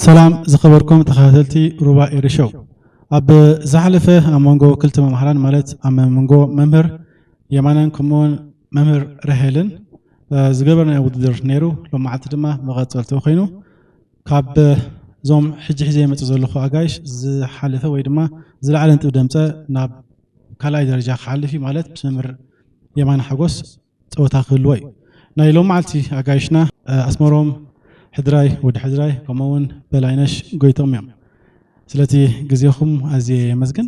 ሰላም ዝኸበርኩም ተኸታተልቲ ሩባ ኤሪ ሾው። ኣብ ዝሓለፈ ኣብ መንጎ ክልተ መምሃራን፣ ማለት ኣብ መንጎ መምህር የማነን ከምኡውን መምህር ራሄልን፣ እ፣ ዝገበርናዮ ውድድር ነይሩ። ሎማዓልቲ ድማ መቐጸልትኡ ኮይኑ፣ ካብ እዞም ሕጂ ሒዘ ይመጽእ ዘለኹ ኣጋይሽ ዝሓለፈ ወይ ድማ ዝለዓለ ነጥቢ ደምጸ ናብ ካልኣይ ደረጃ ክሓልፍ እዩ፣ ማለት ምስ መምህር የማነ ሓጎስ ጸወታ ክህልዎ እዩ። ናይ ሎማዓልቲ ኣጋይሽና፣ እ፣ ኣስመሮም ሕድራይ፣ ወዲ ሕድራይ፣ ከምኡውን በላይነሽ ጎይቶም እዮም። ስለቲ ግዜኹም ኣዝየ የመስግን።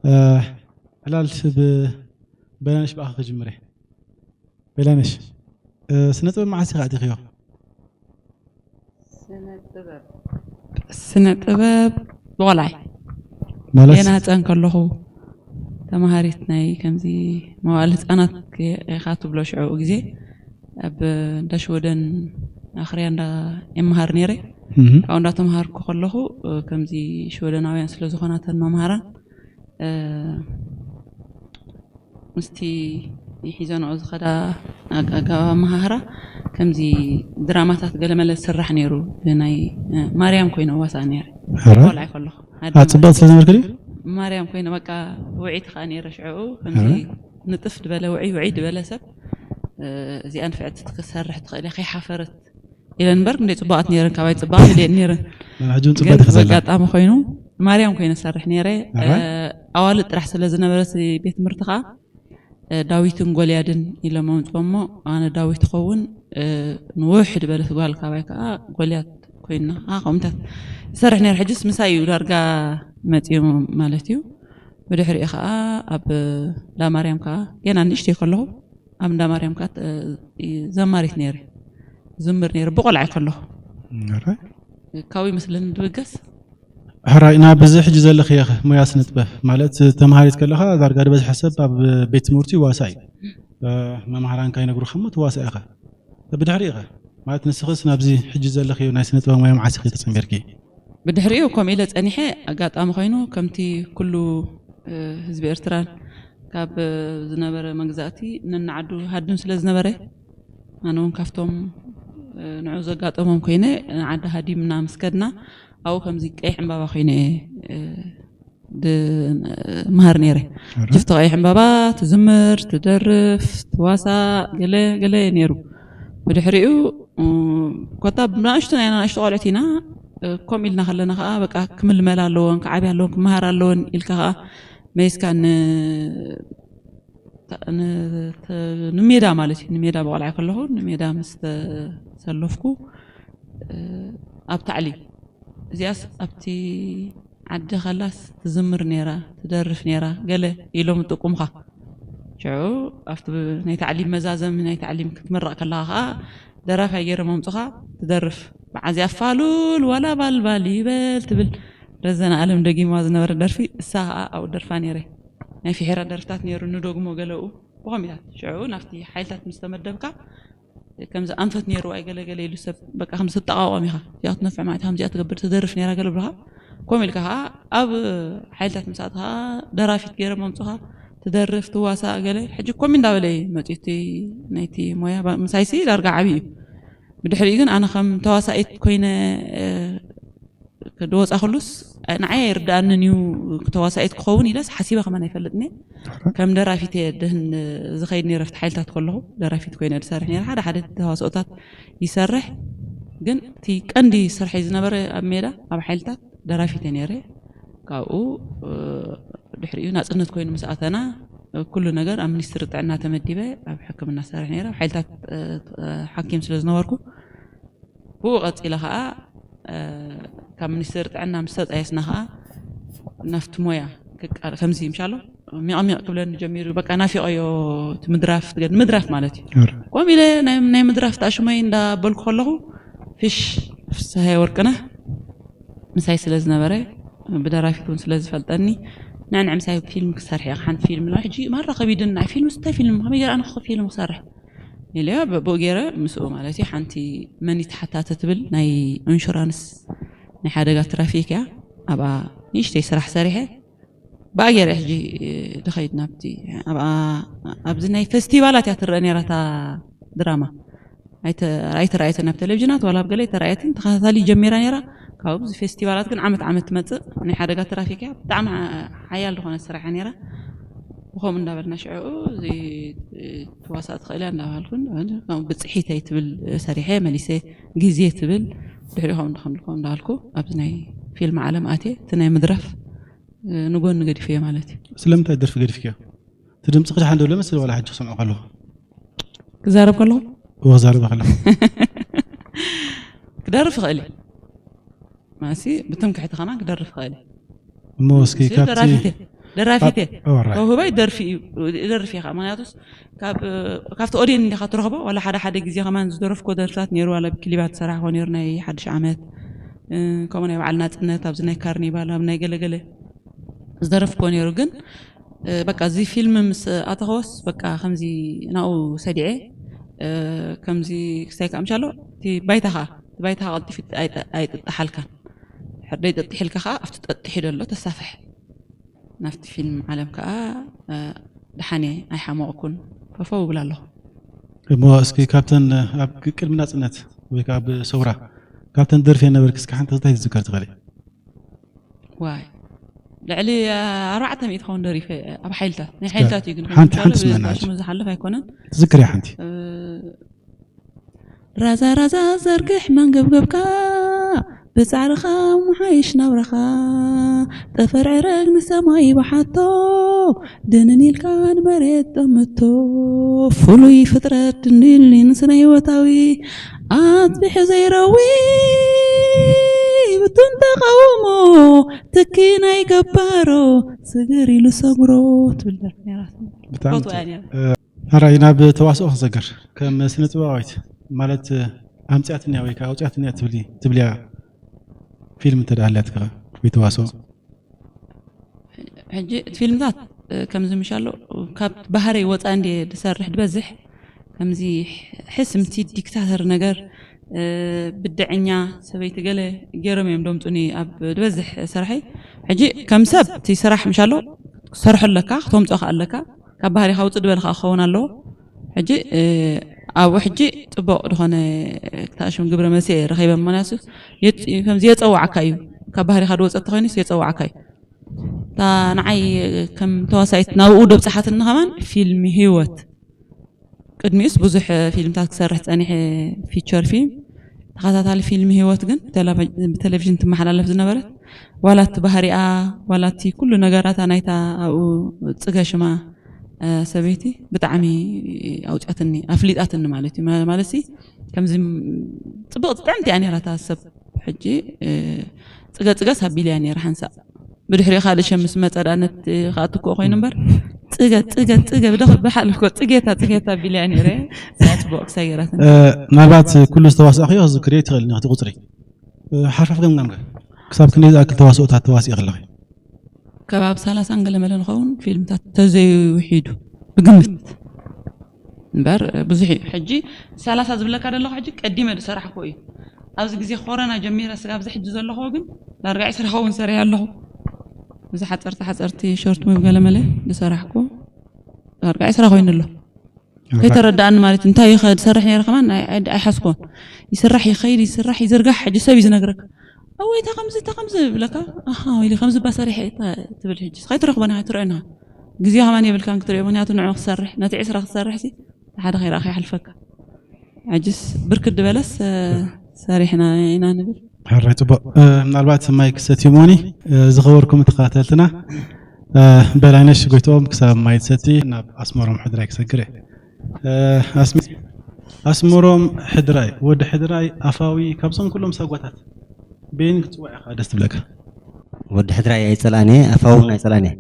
እ፣ ዕላል ብ-፣ በላይነሽ ብኣኻ ክጅምር እየ። በላይነሽ፣ እ፣ ስነ ጥበብ መዓስ ኢኻ ኣቲኽዮ? ስነ ጥበብ፣ ስነ ጥበብ ብቆልዓይ ማለት ገና ህፃን ከለኹ ተምሃሪት ናይ ከምዚ መዋእለ ህፃናት ኢኻ ትብሎ ሽዑ ግዜ ኣብ እንዳ ሽወደን ኣኽርያ እንዳ ይመሃር ነይረ። እህ፣ ካብኡ እንዳተምሃርኩ ከለኹ፣ እ፣ ከምዚ ሽወደናውያን ስለ ዝኾና እተን መምሃራን፣ እ፣ ምስቲ ሒዘንኦ ዝኸዳ ኣግ-፣ ኣገባብ ኣመሃህራ ከምዚ ድራማታት ገለመለ ዝስራሕ ነይሩ። ብናይ፣ እ፣ ማርያም ኮይነ ዋሳእ ነይረ። ኧረ? ቆልዓ ከለኹ። ኣ፣ ጽብቕቲ ስለ ዝነበርክ ድዩ? ማርያም ኮይነ በቃ ውዒት ከኣ ነይረ ሽዕኡ። ከምዚ ኧረ? ንጥፍ ዝበለ ውዒ፣ ውዒ ዝበለ ሰብ፣ እ፣ እዚኣ ንፍዕቲ ክትሰርሕ ትኽእል እያ፣ ከይሓፈረት ኢለን እምበር፣ ክንደይ ጽቡቓት ነይረን፣ ካባይ ጽቡቓት ኢለን ነይረን። ሕጂ እውን ግን ጽብቕቲ ኢኺ ዘለኺ። በጋጣሚ ኮይኑ ማርያም ኮይነ ሰርሕ ነይረ። ኣረ? እ፣ ኣዋልድ ጥራሕ ስለ ዝነበረ እቲ ቤት ትምህርቲ ከኣ፣ እ፣ ዳዊትን ጎልያድን ኢሎም ኣምፅኦሞ። ኣነ ዳዊት ክኸውን፣ እ፣ ንውሕድ በለት ጓል ካባይ ከኣ ጎልያድ ኮይና፣ ከኣ ከምታት ዝሰርሕ ነይረ። ሕጅስ ምሳይ እዩ ዳርጋ መፅዮም ማለት እዩ። ብድሕሪኡ ከኣ ኣብ እንዳ ማርያም ከኣ ገና ንእሽተይ ከለኹ ኣብ እንዳ ማርያም ከኣ፣ እ፣ ዘማሪት ነይረ። ዝምር ነይረ ብቆልዓይ ከለኹ። ኣረ? ካብኡ ይመስለኒ ድብገስ። ሕራይ፣ ናብ እዚ ሕጂ ዘለኽዮ ሞያ ስነ ጥበብ ማለት ተምሃሪት ከለኻ ዳርጋ ዝበዝሐ ሰብ ኣብ ቤት ትምህርቲ ዋሳ እዩ። እ፣ መምሃራንካ ይነግሩኻ እሞ ትዋሳእ ኢኻ። ብድሕሪኡ ኸ? ማለት ንስኽስ ናብዚ ሕጂ ዘለኽዮ ናይ ስነ ጥበብ ሞያ መዓስ ኢኺ ተጸንቢርኪ? ብድሕሪኡ ከምኡ ኢለ ጸኒሐ፣ ኣጋጣሚ ኮይኑ ከምቲ ኩሉ፣ እ፣ ህዝቢ ኤርትራን ካብ ዝነበረ መግዛእቲ ነንዓዱ ሃድም ስለ ዝነበረ፣ ኣነ እውን ካብቶም፣ እ፣ ንዑ ዘጋጠሞም ኮይነ ንዓዲ ሃዲምና ምስ ከድና፣ ኣብኡ ከምዚ ቀይሕ ዕምባባ ኮይነ እየ፣ እ፣ ድ-፣ መሃር ነይረ። ኣረ? ሽፍቲ ቀይሕ ዕምባባ፣ ትዝምር፣ ትደርፍ፣ ትዋሳእ፣ ገለ ገለ ነይሩ። ብድሕሪኡ፣ እ፣ ኮታ ብናእሽቱ ናይ ናእሽቱ ቆልዕት ኢና፣ እ፣ ከምኡ ኢልና ከለና ከኣ በቃ ክምልመላ ኣለዎን፣ ክዓብያ ኣለዎን፣ ክመሃር ኣለዎን ኢልካ ከኣ መይስካ ን-፣ ታ-፣ ን-፣ ተ-፣ ንሜዳ ማለት እዩ። ንሜዳ ብቆልዓ ከለኹ ንሜዳ ምስ ተሰለፍኩ፣ እ፣ ኣብ ታዕሊም እዚኣስ ኣብቲ ዓዲ ከላስ ትዝምር ነይራ፣ ትደርፍ ነይራ፣ ገለ ኢሎም ይጥቁምኻ። ሽዑ ኣብቲ ብ-፣ ናይ ታዕሊም መዛዘሚ ናይ ታዕሊም ክትምረቕ ከለኻ ከኣ ደራፋይ ገይሮም ኣምጹኻ ትደርፍ። ብዓዚኣ ፋሉል ዋላ ባልባል ይበል ትብል ረዘነ ኣለም ደጊማ ዝነበረ ደርፊ እሳ ከኣ ኣብኡ ደርፋ ነይረ። ናይ ፍሒራ ደርፍታት ነይሩ ንደግሞ ገለኡ ብኸምኢታት። ሽዑ ናብቲ ሓይልታት ምስ ተመደብካ ከምዚ ኣንፈት ነይሩ ኣይገለገለ ኢሉ ሰብ በቃ ከምዚ ትጠቓቖም ኢኻ። እዚኣ ትነፍዕ ማለት ከምዚኣ ትገብር ትደርፍ ነይራ ገለ ብለኻ። ከምኡ ኢልካ ከኣ ኣብ ሓይልታት ምስ ኣተኻ ደራፊት ገይሮም ኣምጹኻ ትደርፍ ትዋሳእ ገለ። ሕጂ ከምኡ እንዳበለ እዩ መጺኡ እቲ ናይቲ ሞያ። ባ-፣ ምሳይሲ ዳርጋ ዓብዪ እዩ። ብድሕሪኡ ግን ኣነ ከም ተዋሳኢት ኮይነ፣ እ፣ ክድወጻ ከሉስ ንዓይ ኣይርድኣንን እዩ፣ ተዋሳኢት ክኸውን ኢለስ ሓሲበ ከማን ኣይፈልጥን እየ። ከም ደራፊት እየ ድህን ዝኸይድ ነይረ። ኣብቲ ሓይልታት ከለኹ ደራፊት ኮይነ ዝሰርሕ ነይረ። ሓደ ሓደ ተዋስኦታት ይሰርሕ፣ ግን እቲ ቀንዲ ስርሐይ ዝነበረ ኣብ ሜዳ ኣብ ሓይልታት ደራፊት እየ ነይረ። ካብኡ፣ እ፣ ድሕሪኡ ናጽነት ኮይኑ ምስ ኣተና፣ እ፣ ኩሉ ነገር ኣብ ሚኒስትሪ ጥዕና ተመዲበ ኣብ ሕክምና ሰርሕ ነይረ። ኣብ ሓይልታት፣ እ፣ እ፣ ሓኪም ስለ ዝነበርኩ፣ ብኡ ቀጺለ ኸኣ፣ እ፣ ካብ ሚኒስትሪ ጥዕና ምስ ተጣየስና ኸኣ ናብቲ ሞያ ክቃ-፣ ከምዚ ምሻሎ ሚቕሚቕ ክብለኒ ጀሚሩ። በቃ ናፊቐዮ እቲ ምድራፍ፣ ትገድ-፣ ምድራፍ ማለት እዩ። ከምኡ ኢለ ናይ፣ ናይ ምድራፍ ተኣሽሞይ እንዳበልኩ ከለኹ፣ ፍሽ፣ ፍስሃየ ወርቅነህ ምሳይ ስለ ዝነበረ፣ ብደራፊት እውን ስለ ዝፈልጠኒ፣ "ንዕንዕ ምሳይ ፊልም ክሰርሕ እየ፣ ሓንቲ ፊልም" ኢላ። ሕጂ ማራ ከቢድን፣ ናይ ፊልም፣ ስታይ ፊልም፣ ከመይ ገይረ ኣነ ፊልም ክሰርሕ? ኢለዮ። ብኡ ገይረ ምስኡ ማለት እዩ። ሓንቲ መኒት ሓታተ ትብል ናይ ኢንሹራንስ ናይ ሓደጋ ትራፊክ እያ። ኣብኣ ንእሽተይ ስራሕ ሰሪሐ ብኣ ገይረ ሕጂ ድኸይድ ናብቲ፣ ኣብኣ፣ ኣብዚ ናይ ፌስቲቫላት እያ ትረአ ነይራ እታ ድራማ። ኣይተራእየትን ኣብ ቴሌቪዥናት ዋላ ኣብ ገለ ኣይተራእየትን። ተኸታታሊ ጀሚራ ነይራ። ካብዚ ፌስቲቫላት ግን ዓመት ዓመት ትመፅእ። ናይ ሓደጋ ትራፊክ እያ። ብጣዕሚ ሓያል ዝኾነ ስራሕ እያ ነይራ። ብኸምኡ እንዳበልና ሽዕኡ እዚ ትዋሳእ ትኽእል እያ እንዳበልኩን ብፅሒተይ ትብል ሰሪሐ መሊሰ ግዜ ትብል ድሕሪ ከም ከም ከም እንዳበልኩ ኣብዚ ናይ ፊልም ዓለም ኣትየ እቲ ናይ ምድራፍ ንጎኒ ገዲፈዮ ማለት እዩ። ስለምንታይ ደርፊ ገዲፍክዮ? እቲ ድምፂ ክድሓን ደሎ መስል ዋላ ሕጂ ክሰምዖ ከለኹ ክዛረብ ከለኹ እወ ክዛረብ ከለኹ ክደርፍ ይኽእል እዩ ማሲ ብትምክሕቲ ከማን ክደርፍ ይኽእል እዩ እሞ እስኪ ካብቲ ደራፊቴ ደራፊቴ ተውህባይ ደርፊ እዩ ደርፊ ኢኻ ምክንያቱስ ካብቲ ኦድየን እንዲኻ ትረኽቦ ዋላ ሓደ ሓደ ግዜ ከማን ዝደረፍኮ ደርፍታት ነይሩ ዋላ ክሊባት ሰራሕ ኮ ነይሩ ናይ ሓድሽ ዓመት ከምኡ ናይ በዓል ናፅነት ኣብዚ ናይ ካርኒቫል ኣብ ናይ ገለገለ ዝደረፍኮ ነይሩ ግን በቃ እዚ ፊልም ምስ ኣተኸወስ በቃ ከምዚ ናኡ ሰዲዐ ከምዚ ክሳይ ከዓ ምሻሎ እቲ ባይታ ከዓ እቲ ባይታ ከዓ ቀልጢፍ ኣይጥጣሓልካን ሕርደይ ጠጥሒልካ ከዓ ኣብቲ ጠጥሒ ደሎ ተሳፍሕ ናብቲ ፊልም ዓለም ከዓ ደሓነ ኣይሓመቕኩን ፈፈው እብል ኣለኹ እሞ እስኪ ካብተን ኣብ ቅድሚ ናፅነት ወይ ከዓ ኣብ ሰውራ ካብተን ደርፊ የነበርክ እስኪ ሓንቲ ክልታይ ትዝከር ትኽእል ዋይ ልዕሊ ኣርባዕተ ሚእቲ ኸውን ደሪፈ ኣብ ሓይልታት ናይ ሓይልታት እዩ ግን ሓንቲ ሓንቲ ስመና ሽሙ ዝሓልፍ ኣይኮነን ትዝክር እያ ሓንቲ ራዛ ራዛ ዘርግሕ መንገብገብካ ብጻዕርኻ ምሓይሽ ናብራኻ ጠፈር ዕረግ ንሰማይ ይብሓቶ ድንን ኢልካ ንመሬት ጠምቶ ፍሉይ ፍጥረት ድንድልኒ ንስነ ህይወታዊ ኣጽቢሑ ዘይረዊ ብቱን ተቃውሞ ትኪ ናይ ገባሮ ስግር ኢሉ ሰጉሮ ትብል ደርፊ ነይራ ብጣዕሚ ፈትዋ እያ ነይራ ሕራይ ናብ ተዋስኦ ክሰግር ከም ስነ ጥበባዊት ማለት ኣምፅኣትንያ ወይ ከዓ ኣውፅኣትንያ ትብሊ ትብልያ ፊልም እንተ ደኣ ሃልያትካ ወይ ተዋስኦ ሕጂ እቲ ፊልምታት ከምዚ ምሻሎ ካብ ባህረይ ወፃ እንዲ ዝሰርሕ ድበዝሕ ከምዚ ሕስምቲ ዲክታተር ነገር ብድዐኛ ሰበይቲ ገለ ገይሮም እዮም ደምፁኒ ኣብ ዝበዝሕ ስራሐይ ሕጂ ከም ሰብ እቲ ስራሕ ምሻሎ ክሰርሖ ኣለካ ክተምፅኦ ከ ኣለካ ካብ ባህሪኻ ውፅእ ዝበለ ከዓ ክኸውን ኣለዎ ሕጂ ኣብኡ ሕጂ ፅቡቅ ዝኾነ ክታሽም ግብረ መልሲ ረኺበ ምክንያቱ ከምዚ የፀዋዕካ እዩ ካብ ባህሪኻ ድወፀ ተኮይኑስ የፀዋዕካ እዩ እታ ንዓይ ከም ተዋሳኢት ናብኡ ደብፅሓትኒ ከማን ፊልም ህይወት ቅድሚኡስ ብዙሕ ፊልምታት ክሰርሕ ፀኒሐ ፊቸር ፊልም ተኸታታሊ ፊልም ህይወት ግን ብቴሌቪዥን ትመሓላለፍ ዝነበረት ዋላ እቲ ባህሪኣ ዋላ እቲ ኩሉ ነገራታ ናይታ ኣብኡ ፅገ ሽማ ሰበይቲ ብጣዕሚ ኣውፅኣትኒ ኣፍሊጣትኒ ማለት እዩ ማለት ከምዚ ፅብቕቲ ጥዕምቲ እያ ነራታ ሰብ ሕጂ ፅገ ፅገስ ኣቢልያ ነይራ ሓንሳእ ብድሕሪኡ ካልእ ሸም ምስ መፀ ደኣ ነት ክኣትክኦ ኮይኑ እምበር ፅገ ፅገ ፅገ ብደኽ ብሓልፍኮ ፅጌታ ፅጌታ ኣቢልያ ነይረ እዚኣ ፅቡቅ ክሳይ ገይራትኒ ምናልባት ኩሉ ዝተዋሳእኽዮ ክዝክርዮ ትኽእል ነቲ ቁፅሪ ሓርፋፍ ገምጋም ክሳብ ክንደይ ዝኣክል ተዋስኦታት ተዋሲኦ ከለኺ ከባቢ ሰላሳ ገለመለ ንኸውን ፊልምታት ተዘይውሒዱ ብግምት እምበር ብዙሕ እዩ ሕጂ ሰላሳ ዝብለካ ዘለኹ ሕጂ ቀዲመ ዝሰራሕኮ እዩ ኣብዚ ግዜ ኮረና ጀሚረ ስጋብ እዚ ሕጂ ዘለኹ ግን ዳርጋ ዕስራ ኸውን ሰሪሐ ኣለኹ እዚ ሓፀርቲ ሓፀርቲ ሾርት ሙቭ ገለመለ ዝሰራሕኩ ዳርጋ ዕስራ ኮይኑ ኣሎ ከይተረዳእኒ ማለት እንታይ እዩ ዝሰርሕ ነይረ ከማን ኣይሓስኮን ይስራሕ ይኸይድ ይስራሕ ይዝርጋሕ ሕጂ ሰብ እዩ ዝነግረካ ኣወይ እታ ከምዚ እታ ከምዚ ይብለካ ኣሃ ኢሉ ከምዚ እባ ሰሪሐ እየ እታ ትብል ሕጂ ከይትረኽቦ ንኻ ትርእዮ ንኻ ግዜ ከማን የብልካን ክትርእዮ ምክንያቱ ንዑ ክሰርሕ ነቲ ዕስራ ክትሰርሕ ሲ ሓደ ከይረኣኻ ይሓልፈካ ሕጅስ ብርክት ዝበለስ ሰሪሕና ኢና ንብል ሕራይ ፅቡቅ ምናልባት ማይ ክሰትዩ መሆኒ ዝኸበርኩም ተኸታተልትና በላይነሽ ጎይትኦም ክሳብ ማይ ትሰቲ ናብ ኣስመሮም ሕድራይ ክሰግር እየ ኣስመሮም ሕድራይ ወዲ ሕድራይ ኣፋዊ ካብዞም ኩሎም ሳጓታት በይን ክትፅዋዕ ኢኻ ደስ ትብለካ ወዲ ሕድራይ ኣይፀላእን እየ ኣፋዊ እውን ኣይፀላእን እየ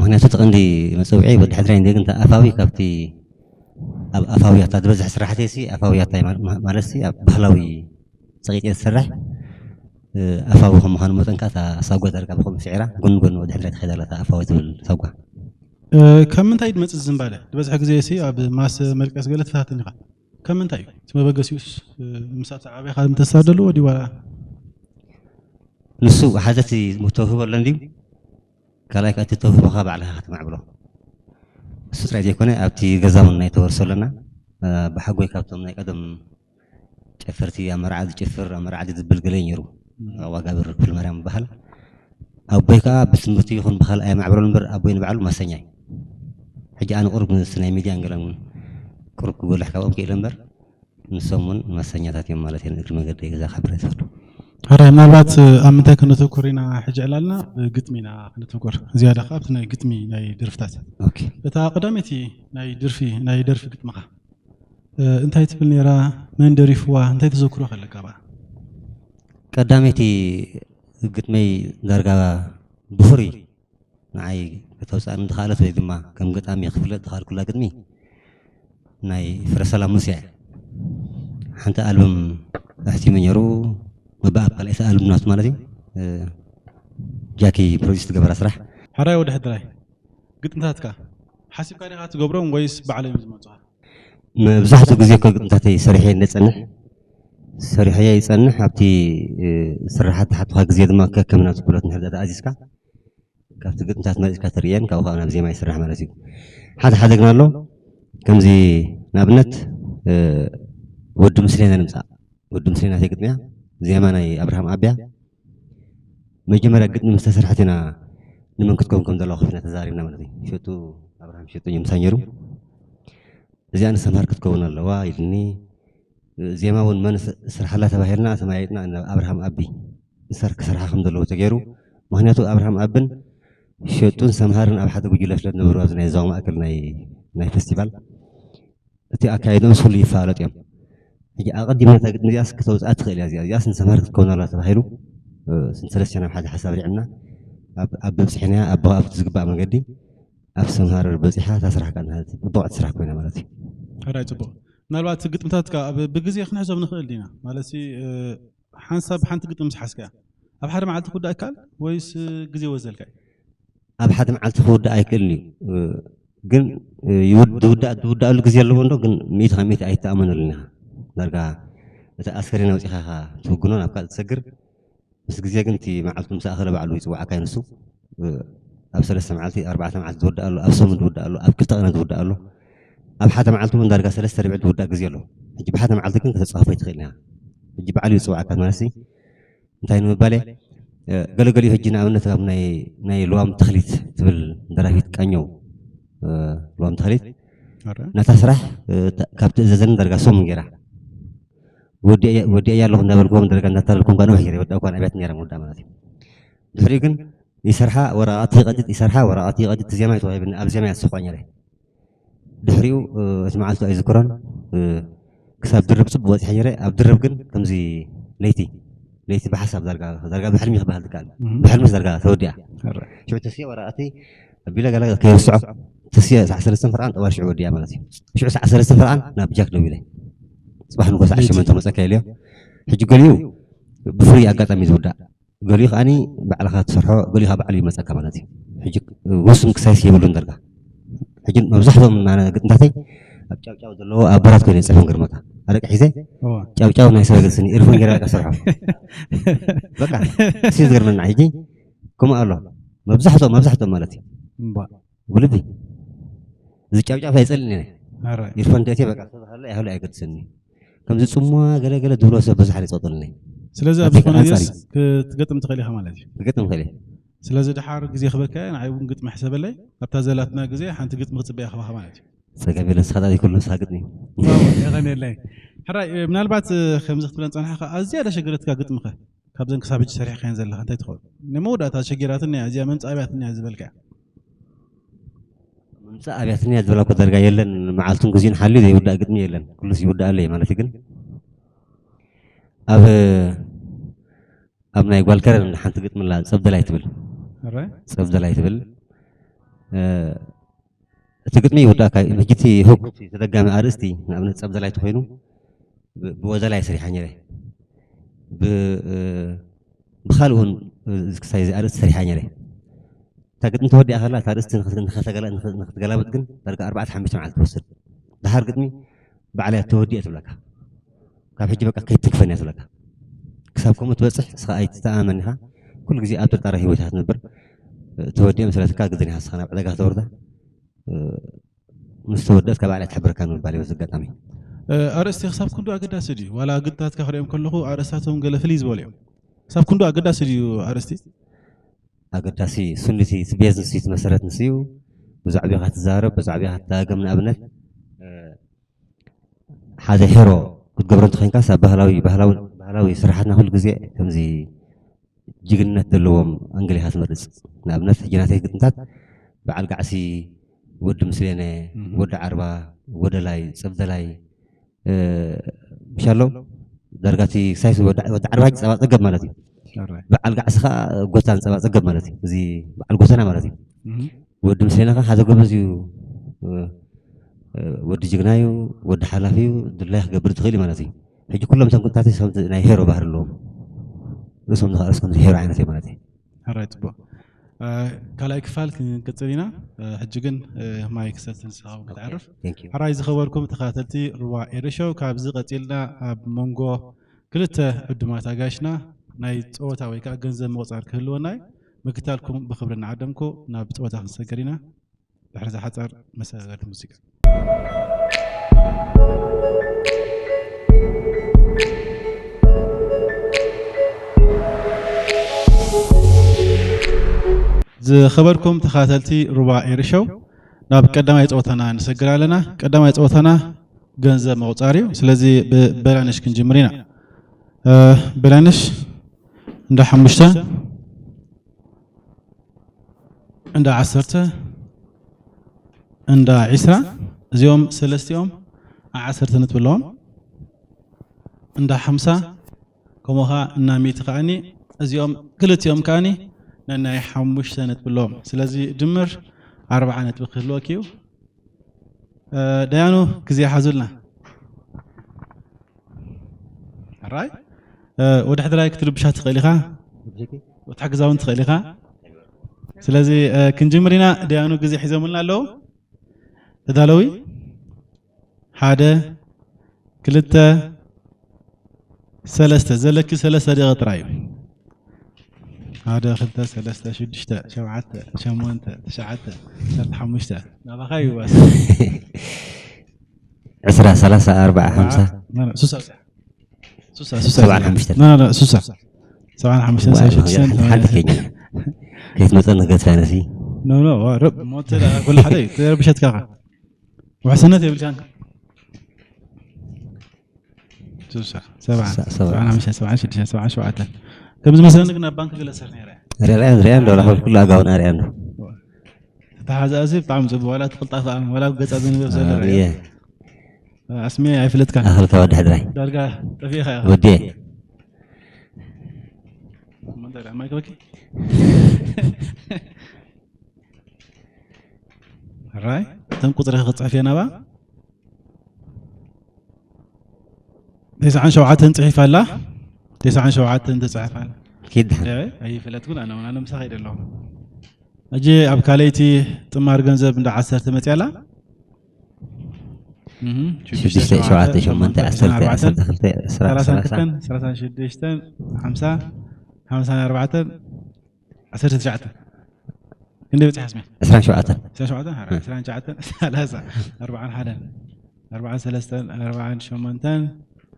ምክንያቱ እቲ ቀንዲ መፀውዒ ወዲ ሕድራይ እንደ ግን ኣፋዊ ካብቲ ኣብ ኣፋውያታ ዝበዝሕ ስራሕተይ ሲ ኣፋውያታ ማለት ሲ ኣብ ባህላዊ ፀቂጥ እየ ዝሰርሕ ኣፋዊ ከም ምዃኑ መጠን ከዓ እታ ሳጓ ዳርጋ ብከምኡ ስዒራ ጎኒ ጎኒ ወዲ ሕድራይ ትኸይድ ኣላ ኣፋዊ ትብል ሳጓ ካብ ምንታይ ድመፅእ ዝንባለ ዝበዝሐ ግዜ ሲ ኣብ ማስ መልቀስ ገለ ትፈታተን ኢኻ ካብ ምንታይ እዩ እቲ መበገሲኡስ ምስ ኣብቲ ዓበኻ ምተሳደልዎ ድዩ ዋላ ንሱ ሓደ እቲ ተውህቦ ኣሎ እንድዩ ካልኣይ ከዓ እቲ ተውህቦኻ ባዕልኻ ከተማዕብሎ እሱ ጥራይ ዘይኮነ ኣብቲ ገዛ እውን ናይ ተወርሶ ኣለና ብሓጎይ ካብቶም ናይ ቀደም ጨፈርቲ ኣብ መርዓ ዝጭፍር ኣብ መርዓ ዝብል ገለ ነይሩ። ዋጋብር ክፍለ ማርያም ይበሃል። ኣቦይ ከዓ ብትምህርቲ ይኹን ብካልእ ኣየማዕበሎን እምበር ኣቦይ ንባዕሉ ማሰኛ እዩ። ሕጂ ኣነ ቁሩብ ምስ ናይ ሚድያን ገለን እውን ቁሩብ ክጎልሕ ካብኦም ክኢለ እምበር ንሶም እውን ማሰኛታት እዮም ማለት እየ። እግሪ መገደይ ገዛ ክሕብር ይፈቱ። ሕራይ፣ ምናልባት ኣብ ምንታይ ከነተኩር ኢና ሕጂ ዕላልና? ግጥሚ ኢና ከነተኩር ዝያዳ ከዓ ኣብቲ ናይ ግጥሚ ናይ ደርፍታት። ኦኬ። እታ ቀዳመይቲ ናይ ደርፊ ናይ ደርፊ ግጥምኻ እንታይ ትብል ነይራ? መን ደሪፍዋ? እንታይ ተዘክሮ ከለካ ብኣ? ቀዳመይቲ ግጥመይ ዳርጋ ብፍሩይ ንዓይ ከተውፅኣኒ ዝኸኣለት ወይ ድማ ከም ገጣሚ ክፍለጥ ዝኸኣልኩላ ግጥሚ ናይ ፍረሰላም ሙሴ እያ። ሓንቲ ኣልበም ኣሕቲመ ነይሩ። መበኣብ ካልኣይቲ ኣልበም ናቱ ማለት እዩ። እ፣ ጃኪ ፕሮዲስ ትገበራ ስራሕ። ሕራይ ወዲ ሕድራይ፣ ግጥምታትካ ሓሲብካ ዲኻ ትገብሮም ወይስ ባዕሎም እዮም ዝመፁኻ? መብዛሕትኡ ግዜ እኮ ግጥምታተይ ሰሪሐ እየ ዝፀንሕ። ሰሪሐ እየ ይፀንሕ። ኣብቲ፣ እ፣ ስራሓት ዝሓቱኻ ግዜ ድማ ከከም ናቱ ብሎት እንድሕር ኣዚዝካ ካብቲ ግጥምታት መሪፅካ ትርእየን፣ ካብኡ ከዓ ናብ ዜማ ይስራሕ ማለት እዩ። ሓደ ሓደ ግን ኣሎ፣ ከምዚ ንኣብነት፣ እ፣ ወዲ ምስሌና ንምፃእ። ወዲ ምስሌና ተይ ግጥምያ፣ ዜማ ናይ ኣብርሃም ኣብያ። መጀመርያ ግጥሚ ምስ ተሰርሐት ኢና ንመን ክትከውን ከም ዘለዋ ኮፍ ኢልና ተዛሪብና ማለት እዩ። ሸጡ ኣብርሃም ሸጡ እዩ ምሳይ ነይሩ። እዚኣ ንሰምሃር ክትከውን ኣለዋ ኢልኒ። ዜማ እውን መን ስ-፣ ስርሓላ ተባሂልና ተመያይጥና ናብ ኣብርሃም ኣቢ ንሳር ክሰርሓ ከም ዘለዎ ተገይሩ። ምክንያቱ ኣብርሃም ኣብን ሸጡን ሰምሃርን ኣብ ሓደ ጉጅለ ስለ ዝነበሩ ኣብዚ ናይ ዞባ ማእከል ናይ፣ ናይ ፌስቲቫል እቲ ኣካይድኦም ስሉ ይፈላለጥ እዮም። ሕጂ ኣቐዲምና እታ ግጥሚ እዚኣስ ክተውፅኣ ትኽእል እያ። እዚኣ፣ እዚኣስ ንሰምሃር ክትከውን ኣለዋ ተባሂሉ፣ እ፣ ስንት ሰለስተ ናብ ሓደ ሓሳብ ሪዕና ኣብ፣ ኣብ በብፅሕናያ ኣብ፣ ኣብ ዝግባእ መገዲ ኣብ ሰምሃር በፂሓ እታ ስራሕ ከዓ ብቕዕቲ ስራሕ ኮይና ማለት እዩ። ሕራይ፣ ፅቡቕ። ምናልባት ግጥምታትካ ኣብ፣ ብግዜ ክንሕዞም ንኽእል ዲና? ማለት ሲ፣ እ፣ ሓንሳብ ሓንቲ ግጥሚ ምስ ሓዝካያ ኣብ ሓደ መዓልቲ ክውዳእ ይከኣል ወይስ ግዜ ወዘልካ እዩ? ኣብ ሓደ መዓልቲ ክውዳእ ኣይክእልን እዩ። እ፣ ግን፣ እ፣ ይውድ-፣ ዝውዳእ፣ ዝውዳእሉ ግዜ ኣለዎ እንዶ፣ ግን ሚእቲ ካብ ሚእቲ ኣይተኣመነሉን ኢኻ። ዳርጋ እቲ ኣስከሬን ኣውፂኻ ኢኻ ትውግኖ ናብ ካልእ ትሰግር። ምስ ግዜ ግን እቲ መዓልቱ ምስ ኣኸለ ባዕሉ ይፅውዓካ እዩ ንሱ። እ፣ ኣብ ሰለስተ መዓልቲ፣ ኣርባዕተ መዓልቲ ዝውዳእ ኣሎ፣ ኣብ ሰሙን ዝውዳእ ኣሎ፣ ኣብ ክልተ ቀናት ዝውዳእ ኣሎ። ኣብ ሓደ መዓልቲ እውን ዳርጋ ሰለስተ ርብዒ ዝውዳእ ግዜ ኣሎ። ሕጂ ብሓደ መዓልቲ ግን ከተፃወፎ ኣይትኽእልን ኢኻ። ሕጂ ባዕሉ ይፅውዓካ ማለት ሲ እንታይ ንምባል እየ፣ እ፣ ገለገሊኡ ሕጂ ንኣብነት ካብ ናይ፣ ናይ ልዋም ተኽሊት ትብል ደራፊት ቃኘው፣ እ፣ ልዋም ተኽሊት ኣረ። ነታ ስራሕ፣ እ፣ ተ-፣ ካብ ትእዘዘኒ ዳርጋ ሰሙን ገይራ። ወዲአ-፣ ወዲአያ ኣለኹ እንዳበልክዎም ዳርጋ እንዳታለልኩም እኳ ነዊሕ ገይረ ወዳእኳ ኣብያት ነይራ ምውዳእ ማለት እዩ። ድሕሪኡ ግን ይሰርሓ ወረቓቕቲ ይቐድድ፣ ይሰርሓ ወረቓቕቲ ይቐድድ፣ እቲ ዜማ ይተዋሂብኒ፣ ኣብ ዜማ እያ ዝስኳ ነይረ። ድሕሪኡ፣ እ፣ እቲ መዓልቱ ኣይዝክሮን፣ እ፣ ክሳብ ድርብ ጽቡቕ በጺሐ ነይረ። ኣብ ድርብ ግን ከምዚ ለይቲ፣ ለይቲ ብሓሳብ ዳርጋ፣ ዳርጋ ብሕልሚ ክበሃል ዝከኣል። እህ። ብሕልምስ ዳርጋ ተወዲኣ። ሕራይ። ሽዑ ተስየ ወረቓቕቲ ኣቢለ ገለ ከይርስዖ፣ ተስየ ሰዓት ሰለስተን ፈርቓን ጠዋል ሽዑ ወዲኣ ማለት እዩ። ሽዑ ሰዓት ሰለስተን ፈርቓን ናብ ጃክ ደዊለ። ጽባሕ ንግሆ ሰዓት ለይቲ። ሸሞንተ መጸካ ኢለዮ። ሕጂ ገሊኡ ብፍሉይ ኣጋጣሚ ዝውዳእ። ገሊኡ ከዓኒ ባዕልኻ ትሰርሖ፣ ገሊኡ ከዓ ባዕሉ ይመፀካ ማለት እዩ። ሕጂ ውሱን ክሳይስ የብሉን ዳርጋ። ሕጂ መብዛሕትኦም ናነ ግጥምታተይ ኣብ ጫውጫው ዘለዎ ኣብ በራት ኮይነ ዝፅሕፎም ገርመካ። ኣረቂ ሒዘ እዋ። ጫውጫው ናይ ሰብ ገፅኒ ኤርፎን ገይረ በቃ ሰርሖ። በቃ፣ እሱ ዝገርመና ሕጂ ከምኡ ኣሎ። መብዛሕትኦም፣ መብዛሕትኦም ማለት እዩ። እምባ። ብልቢ። እዚ ጫውጫው ኣይፀልእን እየ። ኣረ። ኢርፎን ደእትየ በቃ፣ ሰብ ሃለ ኣይሃሉ ኣይገድሰኒ። ከምዚ ጽምዋ ገለ ገለ ዝብሎ ሰብ ብዙሕ ኣይፀቕጠልኒ። ስለዚ ኣብዚ ኣቲ ዝኾነ ኣንጻር ግዜስ እዩ። ክትገጥም ትኽእል ኢኻ ማለት እዩ። ክገጥም እኽእል እየ። ስለዚ ድሓር ግዜ ክበካ እየ፣ ንዓይ እውን ግጥሚ ሕሰበለይ። ኣብታ ዘላትና ግዜ ሓንቲ ግጥሚ ክጽበያ ክባኻ ማለት እዩ። ጸገም የለን፣ ንስኻ ዳኣ ዘይኮሎ ንስኻ ግጥሚ። ዋው፣ የቐንየለይ። ሕራይ፣ ምናልባት፣ እ፣ ከምዚ ክትብለን ጸናሕካ፣ ኣዝያ ደሸገረትካ ግጥሚ ኸ? ካብዘን ክሳብ ሕጂ ሰሪሕካየን ዘለኻ እንታይ ትኸውን? ንመወዳእታ ሸጊራትኒ እያ፣ እዚኣ መምጻእ ኣብያትኒ እያ ዝበልካ እያ። ምምጻእ ኣብያትኒ እያ ዝበላ እኮ ዳርጋ የለን። መዓልቱን ግዜን ሓልዩ ዘይውዳእ ግጥሚ የለን። ኩሉስ ይውዳእ ኣለይ ማለት እዩ። ግን ኣብ፣ ኣብ ናይ ጓል ከረን ሓንቲ ግጥሚ ኣላ፣ ጸብደላይ ትብል። ኣረ? ጸብደላይ ትብል። እ፣ እቲ ግጥሚ ይውዳእካ እዩ። ሕጂ እቲ ሁክ፣ እቲ ተደጋሚ ኣርእስቲ፣ ንኣብነት ጸብደላይ ተኾይኑ፣ ብ-፣ ብወዘላይ ሰሪሓ ነይረ። ብ-፣ እ፣ ብኻልእ እውን፣ እ፣ ክሳይ እዚ ኣርእስቲ ሰሪሓ ነይረ። እታ ግጥሚ ተወዲኣ ከላ፣ እታ ኣርእስቲ ንኽት-፣ ንኸተገላ-፣ ንኽ-፣ ንኽትገላበጥ ግን ዳርጋ ኣርባዕተ ሓሙሽተ መዓልቲ ትወስድ። ደሓር ግጥሚ ባዕላ እያ ተወዲአ ትብለካ። ካብ ሕጂ በቃ ከይትንክፈን እያ ትብለካ። ክሳብ ከምኡ ትበጽሕ፣ ንስኻ ኣይትተኣማመን ኢኻ። ኩሉ ግዜ ኣብ ጥርጣረ ህይወት ኢኻ ትነብር። እ፣ ተወዲአ መሰለትካ ግዜ ኢኻ ንስኻ ናብ ዕዳጋ ከተውርዳ። እ፣ ምስ ተወደእት ካብ ባዕላ ትሕብረካ ንምባል እዩ። በዚ ኣጋጣሚ ኣርእስቲ ክሳብ ክንዱ ኣገዳሲ ድዩ? ዋላ ግጥምታትካ ክሪኦም ከለኹ ኣርእስታቶም ገለ ፍልይ ዝበሉ እዮም። ክሳብ ክንዱ ኣገዳሲ ድዩ ኣርእስቲ? ኣገዳሲ እዩ። እሱ ንሲ እቲ ቤዝ ንሱ እቲ መሰረት ንሱ እዩ። ብዙሕ ኣቢኻ ትዛረብ፣ ብዙሕ ኣቢኻ ትደጋገም። ንኣብነት ሓደ ሄሮ ክትገብሮ እንተኾይንካ ኣብ ባህላዊ ባህላዊ ባህላዊ ስራሓትና ኩሉ ግዜ ከምዚ ጅግንነት ዘለዎም ኣንግል ኢኻ ትመርጽ። ንኣብነት ሕጂ ናተይ ግጥምታት በዓል ጋዕሲ፣ ወዲ ምስሌነ፣ ወዲ ዓርባ፣ ወደላይ፣ ጸብደላይ፣ ምሻሎ ዳርጋቲ ሳይስ ወዲ ዓርባ ጸባ ጸገብ ማለት እዩ። በዓል ጋዕሲ ከዓ ጎታን ጸባ ጸገብ ማለት እዩ። እዚ በዓል ጎተና ማለት እዩ። ወዲ ምስሌነ ከዓ ሓደ ጎበዝ እዩ። ወዲ ጅግና እዩ። ወዲ ሓላፊ እዩ። ድላይ ክገብር ትኽእል እዩ ማለት እዩ። ሕጂ ኩሎም እቶም ግጥምታተይ ከምቲ ናይ ሄሮ ባህሪ ኣለዎም። ርእሶም ንኸርእስ ከምዚ ሄሮ ዓይነት እዮም ማለት እዩ። ሕራይ ጽቡቕ። ካልኣይ ክፋል ክንቅጽል ኢና። ሕጂ ግን ማይክ ሰቲ ንስኻ እውን ክትዓርፍ። ሕራይ ዝኸበርኩም ተኸታተልቲ ሩባ ኤርሾው፣ ካብዚ ቀጺልና ኣብ መንጎ ክልተ ዕዱማት ኣጋይሽና ናይ ጸወታ ወይ ከዓ ገንዘብ ምቑጻር ክህልወና እዩ። ምክታልኩም ብኽብሪ እናዓደምኩ ናብ ጸወታ ክንሰገር ኢና። ድሕሪ እዛ ሓጻር መሰጋገርቲ ሙዚቃ። ዝኸበርኩም ተኸታተልቲ ሩባ ኤርሾው፣ ናብ ቀዳማይ ጸወታና ንሰግር ኣለና። ቀዳማይ ጸወታና ገንዘብ ምቑጻር እዩ። ስለዚ ብበላነሽ ክንጅምር ኢና። በላነሽ እንዳ ሓሙሽተ፣ እንዳ ዓሰርተ፣ እንዳ ዒስራ፣ እዚኦም ሰለስቲኦም ዓሰርተ ነጥቢ ኣለዎም። እንዳ ሓምሳ ከምኡ ኸዓ እና ሚእቲ ከዓኒ እዚኦም ክልቲኦም ከዓኒ ነናይ ሓሙሽተ ነጥቢ ኣለዎም። ስለዚ ድምር ኣርብዓ ነጥቢ ክህልወኪ እዩ። ደያኑ ግዜ ሓዙልና። ራይ ወዲ ሕድራይ ክትርብሻ ትኽእል ኢኻ፣ ክትሕግዛ እውን ትኽእል ኢኻ። ስለዚ ክንጅምር ኢና። ደያኑ ግዜ ሒዞምልና ኣለዉ። ተዳለዊ ሓደ ክልተ ሰለስተ ዘለኪ ሰለስተ ደቂቕ ጥራይ እዩ። ሓደ ክልተ ሰለስተ ሽዱሽተ ሸውዓተ ሸሞንተ ትሽዓተ ዓሰርተ ሓሙሽተ ናባኻ እዩ ባስ። ዕስራ ሰላሳ ኣርባዓ ሓምሳ ሱሳ ሱሳ ሱሳ ሱሳ ሰብዓን ሓሙሽተን። ና ና ሱሳ ሰብዓን ሓሙሽተን ሰብዓን ሽዱሽተን ሓንቲ ኬኛ ከይትመፀኒ ገድፋ ነሲ ኖ ኖ ዋ ረብ ሞተ ኩሉ ሓደ እዩ ተረብሸትካ ውሕስነት የብልካን። ሱሳ ሰብዓ ሰብዓ ሓሙሽተ ሰብዓ ሽዱሽተ ሰብዓ ሸውዓተ ከም ዝመስለኒ ግን ኣብ ባንክ ገለ ሰር ነይረ ሪኣን ሪኣን ዶ ላኸል ኩሉ ኣጋውን ኣሪኣን ዶ ተተሓዛእዚ ብጣዕሚ ፅቡቅ ዋላ ትቅልጣፍ ኣም ዋላ ገፃ ዝንበብ ዘሎ ኣየ ኣስሜ ኣይፍለጥካን ኣኽልካ ወዲ ሕድራይ ዳርጋ ጠፊእኻ ኢኻ ወዲ ማይ ክበኪ ራይ እተን ቁፅሪ ክፅሕፍ እየ ናባ ተስዓን ሸውዓተን ፅሒፍ ኣላ ተስዓን ሸውዓተን ትፅሕፍ ኣላ ኪድ ኣይፈለጥኩን ኣነ ኣነ ምሳኻ ይደ ኣለኹ ሕጂ ኣብ ካልኣይቲ ጥማር ገንዘብ እንዳ ዓሰርተ መፅያ ኣላ ሽዱሽተ ሸውዓተ ሸሞንተ ዓሰርተ ዓሰርተ ክልተ ዕስራ ሰላሳ ሰላሳ ክልተን ሰላሳ ሽዱሽተን ሓምሳ ሓምሳን ኣርባዕተን ዓሰርተ ትሽዓተ ክንደይ በፂሓ ስሜ ዕስራን ሸውዓተን ዕስራን ሸውዓተን ሓራ ዕስራን ትሽዓተን ሰላሳ ኣርባዓን ሓደን ኣርባዓን ሰለስተን ኣርባዓን ሸሞንተን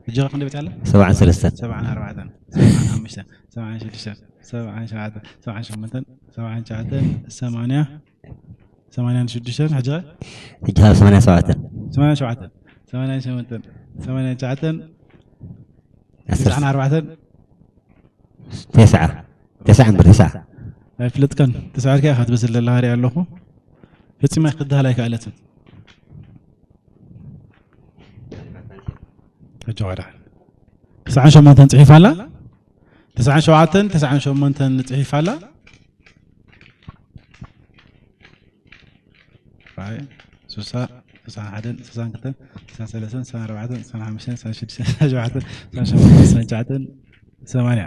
ሕጂ ኸ ክንደይ በፂሓ ኣላ ሰብዓን ሰለስተን ሰብዓን ኣርባዕተን ሰብዓን ሓሙሽተን ሰብዓን ሽዱሽተን ሰብዓን ሸውዓተን ሰብዓን ሸሞንተን ሰብዓን ትሽዓተን ሰማንያ ሰማንያን ሽዱሽተን ሕጂ ኸ ሕጂ ካብ ሰማንያ ሸውዓተን ሰማንያ ሸውዓተን ሰማንያን ሸሞንተን ሰማንያን ትሽዓተን ዓሰርተ ትስዓን ኣርባዕተን ተስዓ ተስዓ እምበር ተስዓ ኣይፍለጥካን ተስዓርካ ኢኻ ትመስል ዘለኻ ሪኣ ኣለኹ ፈጺማ ክትበሃል ኣይከኣለትን ሕጂ ዋዳ ተስዓን ሸሞንተን ጽሒፋ ኣላ ተስዓን ሸውዓተን ተስዓን ሸሞንተን ጽሒፋ ኣላ ራይ ሱሳ ሱሳ ሓደን ሱሳን ክልተን ሱሳ ሰለስተን ሱሳ ኣርባዕተን ሱሳ ሓሙሽተን ሱሳ ሽዱሽተን ሱሳ ሸውዓተን ሱሳ ሸሞንተን ሱሳ ትሽዓተን ሰማንያ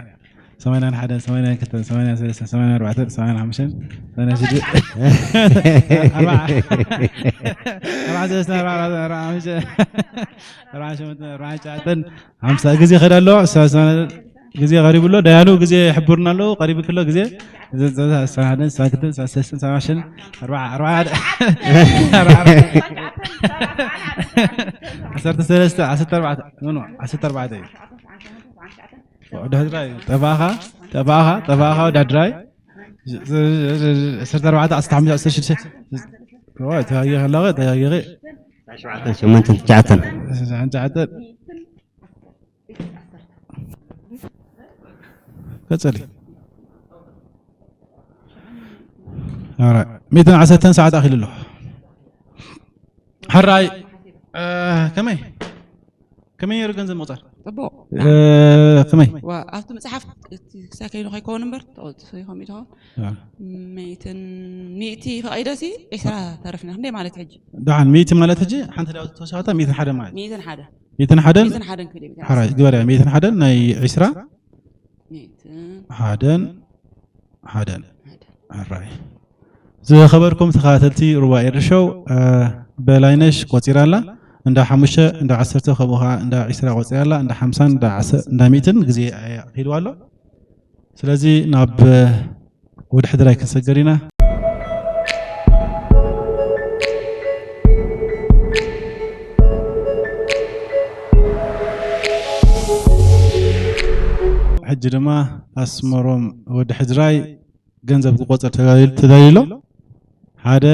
ሰማንያን ሓደን ሰማንያን ክልተን ሰማንያን ሰለስተን ሰማንያን ኣርባዕተን ሰማንያን ሓሙሽተን ሰማንያን ሽዱሽተን ኣርባዓ ኣርባዓ ሰለስተን ኣርባዓ ኣርባዓ ሓሙሽተን ኣርባዓ ሸሞንተን ኣርባዓ ትሽዓተን ሓምሳ ግዜ ከዳ ኣሎ ግዜ ቀሪቡ ኣሎ ዳያኑ ግዜ ይሕብሩና ኣለዉ ቀሪቡ ክሎ ግዜ ሰማሓደን ሰማክልተን ሰማሰስን ሰማሽን ኣርባዓ ኣርባዓ ዓሰርተ ሰለስተ፣ ዓሰርተ ኣርባዕተ፣ ኖ፣ ኖ፣ ዓሰርተ ኣርባዕተ እዩ። ወዲ ሕድራይ፣ ጠባኻ፣ ጠባኻ፣ ጠባኻ ወዲ ሕድራይ። ዓሰርተ ኣርባዕተ፣ ዓሰርተ ሓሙሽተ፣ ዓሰርተ ሽዱሽተ። ዋ፣ ተጋጊኸ ኣለኹ፣ ተጋጊኸ። ሸሞንተ ትሽዓተን። ትሽዓተን። ቀጽሊ። ኣረ፣ ሚእትን ዓሰርተን ሰዓት ኣኺሉ ኣሎ። ሕራይ፣ እ፣ ከመይ? ከመይ ነይሩ ገንዘብ ምቑጻር? ጽቡቕ። እ፣ ከመይ? ዋ፣ ኣብቲ መጽሓፍ እቲ ክሳይ ከይኑ ከይከውን እምበር፣ ተቐጽፉ ይኸም እዩ ትኸውን። እ። ሚእትን፣ ሚእቲ ፈቒደሲ ዒስራ ተረፍና። ክንደይ ማለት ሕጂ? ደሓን፣ ሚእቲ ማለት ሕጂ ሓንቲ ዳዊት ተወሳኺታ ሚእትን ሓደ ማለት። ሚእትን ሓደ። ሚእትን ሓደን? ሚእትን ሓደን ክብል እዩ፣ ሚእትን ሓራይ፣ ዓሰርተ። ግበርያ፣ ሚእትን ሓደን ናይ ዒስራ? ሚእትን ሓደን፣ ሓደን። ሓደን። ሕራይ። ዝኸበርኩም ተኸታተልቲ ሩባ ኤሪ ሾው፣ እ፣ በላይነሽ ቆጺራ ኣላ። እንዳ ሓሙሽተ፣ እንዳ ዓሰርተ፣ ከምኡ ኸዓ እንዳ ዒስራ ቆጺራ ኣላ። እንዳ ሓምሳን፣ እንዳ ዓሰርተ፣ እንዳ ሚእትን ግዜ ኣኺልዋ ኣሎ። ስለዚ ናብ፣ እ፣ ወዲ ሕድራይ ክንሰገር ኢና። ሕጂ ድማ ኣስመሮም ወዲ ሕድራይ ገንዘብ ክቆጽር ተዳልዩ፣ ተዳልዩ ኣሎ። ሓደ፣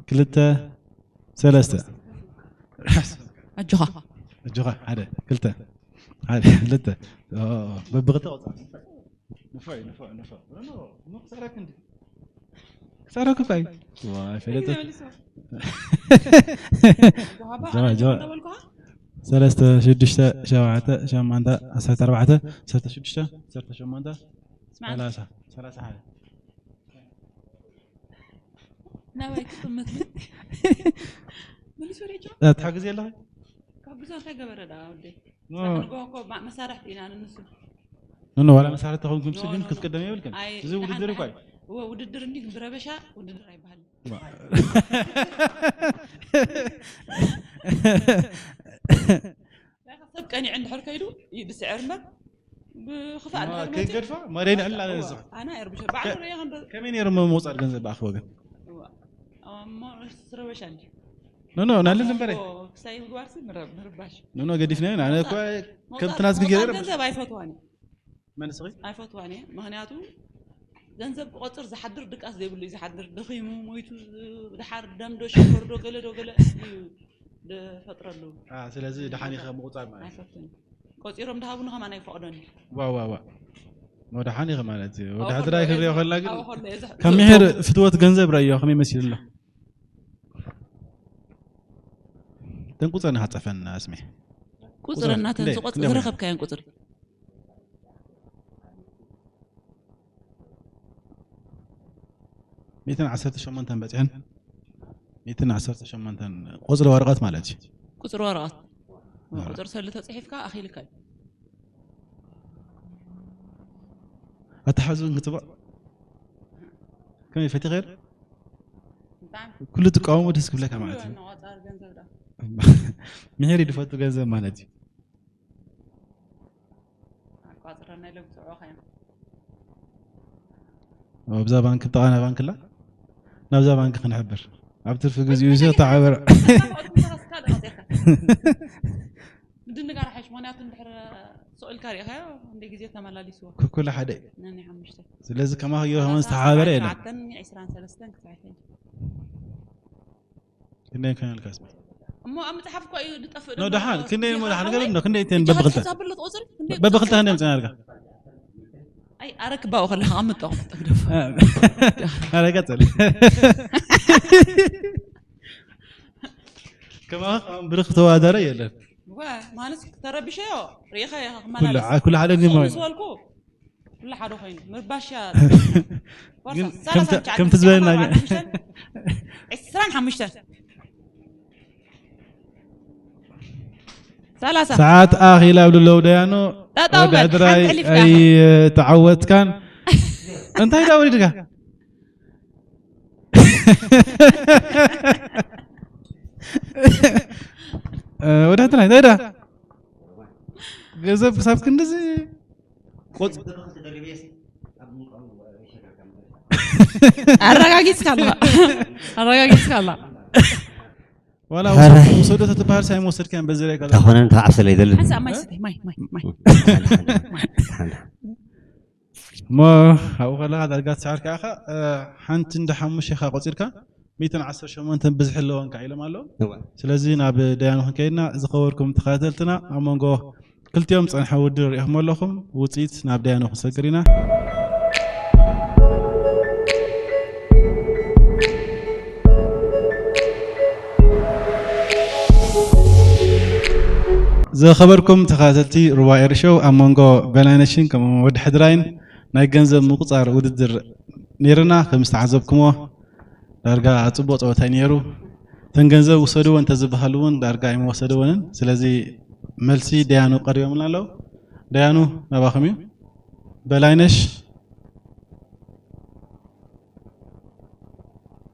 ክልተ፣ ሰለስተ። ኣጆኻ። ኣጆኻ። ሓደ፣ ክልተ፣ ሓደ፣ ክልተ። ኦ፣ በብኽልተ ቆጽር። ንፉዕ እዩ፣ ንፉዕ፣ ንፉዕ። ኖ፣ ኖ፣ ኖ፣ ክሳራክ እንዲ። ክሳራክ እኮ እዩ። ዋይ፣ ፈለጠ። ጀዋ፣ ጀዋ። ሰለስተ፣ ሽዱሽተ፣ ሸውዓተ፣ ሸሞንተ፣ ዓሰርተ ኣርባዕተ፣ ዓሰርተ ሽዱሽተ፣ ዓሰርተ ሸሞንተ፣ ስማዕ። ሰላሳ፣ ሰላሳ ሓደ። ናባይ ክጥምት። መሊስ ወደ ጀዋ። እ፣ ትሓግዝ ኣለኺ? ካብ ግዛ እንታይ ገበረ ደኣ ወደይ? ኖ። ስራሕ ንግሆ እኮ ማ-፣ መሳርሕቲ ኢና ንንሱ። ኖ፣ ኖ፣ ዋላ መሳርሕቲ ተኾንኩም ኖ፣ ግን ኖ፣ ኖ። ክትቅደም የብልክን። ኣይ፣ እዚ ውድድር እኮ እዩ። እወ፣ ውድድር እንዲ ግን ብረበሻ ውድድር ኣይበሃልን። ዋ። ሰብ ቀኒዑ እንድሕር ከይዱ ይድስዕር እምበር ብኽፋእ ዋ፣ እንድሕር መፂኡ ከይገድፋ መሬን ዕላ እዋ፣ ዝኽ። ኣነ ኣይርብሾ። ባዕሉ ከ-፣ ርኢኻ እንዶ-፣ ከመይ ነይሩ ምቑፃር ገንዘብ ብኣኺ ወገን? እዋ። እሞ ርበሻ እንዲ። ኖ፣ ኖ፣ ናልን እምበረ። እዎ፣ ክሳይ ምግባርሲ ምረ-፣ ምርባሽ። ኖ፣ ኖ፣ ገዲፍናዮ። ኣነ እኳ መውፃእ፣ ከምቲ ናትኪ መውፃእ ገይረ ገንዘብ ኣይፈትዋን እየ። መን ንስኺ? ኣይፈትዋን እየ። ምኽንያቱ ገንዘብ ክቆፅር ዝሓድር ድቃስ ዘይብሉ እዩ ዝሓድር። ደኺሙ፣ ሞይቱ፣ ድሓር ደም ዶ፣ ሽኮር ዶ፣ ገለ ዶ፣ ገለ እዩ ዝፈጥረሉ። አ፣ ስለዚ ደሓን ኢኸ ምቑፃር ማለት እዩ። ኣይፈቱን። ቆፂሮም ድሃቡኒ ከማን ኣይፈቕዶን እዩ። ዋ፣ ዋ፣ ዋ። ሞ ደሓን ኢኸ ማለት እዩ። ወዲ ኣብኡ ሕድራይ ከሎ እየ ክንሪኦ ዝህ-፣ ከለና ግን ኣብኡ ከሎ እየ ዝህ-፣ ካብ ምሒር ዝህቦ። ፍትወት ገንዘብ ረእዮ ከመይ መሲሉ ኣሎ? ተን ቁፅረን ሃፀፈን ኣስሜ። ቁፅረን ናተን ክንደይ? ዝቆፅ-፣ ክንደይ ኮይነን? ዝረኸብካየን ቁፅሪ። ሚእትን ዓሰርተ ሸሞንተን በፂሐን። ሚእትን ዓሰርተ ሸሞንተን ቁፅሪ ወረቐት ማለት እዩ። ቁፅሪ ወረቐት። ወረቐት። ቁፅሪ ሰሉ ተፅሒፍካ ኣኺልካ እዩ። ኣተሓዙ ክትባዕ ከመይ ፈቲኸ? ብጣዕሚ። ኩሉ ትቃወሞ ደስ ክብለካ ማለት እዩ። ኩሉ ነቆፃር ገንዘብ ዳ። ምሒር ድፈቱ ገንዘብ ማለት እዩ። ኣቋፅረና ኢሎም ክስዕቡኻ እዮም። ኣብዛ ባንክ፣ ጥቓና ባንክ ኣላ። ናብዛ ባንክ ክንሕብር። ኣብ ትርፊ ግዜኡ እዚ ተሓበር። ምድንጋር ሓይሽ፣ ምኽንያቱ እንድሕር ስቕ ኢልካ ሪኢኻዮ፣ እንደ ግዜ ተመላሊስዎ። ኩ-፣ ኩሉ ሓደ እዩ። ነኒ ሓሙሽተ። ስለዚ ከማኺ ጌሩ ከማን ዝተሓባበረ የለን። ሸውዓተን፣ ዒስራን ሰለስተን ክሳዕ ሕጂ። ክንደይ ከን ኢልካ ስማ? እሞ ኣብ መጽሓፍ እኮ እዩ ዝጠፍእ ኖ፣ ደሞ። ደሓን፣ ክንደይ እሞ ደሓን፣ ገለ እንዶ፣ ክንደይ እተን እጃኻ በብኽልተ? ትሕሳብ ኣሎ ትቆጽር? ክንደይ በብኽልተ ትቆጽር? ክንደይ ኣምጽና ኢልካ? ኣይ፣ ኣረክባ ከለኻ ኣቐምጦ ጠግደፎ። ኣረ፣ ቀጽል። ከማኻ ብርኽ ተዋዳዳሪ የለን። ወ፣ ማለት ተረቢሸዮ፣ ርኢኸ ኢኻ ኩሉ፣ ክመላለስ። ዓ-፣ ኩሉ ሓደ ግን ጽምው ማለት። ምስ በልኩ፣ ኩሉ ሓደ ኮይኑ። ምርባሽ እያ። ቦርሳ፣ ግን ሰላሳ ከምቲ፣ ትሽዓተ፣ ከምቲ ዝበለና ግን። ዓሰርተ ሓሙሽተ። ሰላሳ። ሰዓት ኣኺላ ብልለው ደያኖ። ጠጠው በል፣ ወዲ ሕድራይ ሓንቲ ሕሊፍካ። ኣይተዓወትካን። እንታይ ዳ ወሪድካ? እ፣ ወደ ሕትና እንታይ ዳ? ገንዘብ ክሳብ ክንድዚ ቆጽ-፣ ኣረጋጊጽካ ኣለኻ። ኣረጋጊጽካ ኣለኻ። ዋላ ኧረ። ውሰዶ ተትበሃል ሳይ መወሰድካን በዚ ላይ እንተኾነ ንተዓብሰለይ ይደሊ ሓንሳ ማይ ስተይ ማይ ማይ ማይ እሞ ኣብኡ ከለኻ ዳርጋ ትስዕር ከኣኻ ሓንቲ እንደ ሓሙሽተ ኢኻ ቆፂርካ ሚእትን ዓሰርተ ሸሞንተን ብዝሒ ኣለወን ከዓ ኢሎም ኣለዉ። ስለዚ ናብ ደያኑ ክንከይድና ዝኸበርኩም ተኸታተልትና ኣብ መንጎ ክልቲኦም ዝፀንሐ ውድድር ሪኢኹም ኣለኹም። ውፅኢት ናብ ደያኑ ክንሰግር ኢና። ዝኸበርኩም ተኸታተልቲ ሩባ ኤርሾው ኣብ መንጎ በላይነሽን ከምኡ ወዲ ሕድራይን ናይ ገንዘብ ምቁፃር ውድድር ነይርና። ከም ዝተዓዘብኩምዎ ዳርጋ ፅቡቅ ፀወታ እዩ ነይሩ። እተን ገንዘብ ውሰድዎ እንተዝበሃሉ እውን ዳርጋ ኣይምወሰድዎንን። ስለዚ መልሲ ደያኑ ቀሪቦምና ኣለዉ። ደያኑ ናባኹም እዩ። በላይነሽ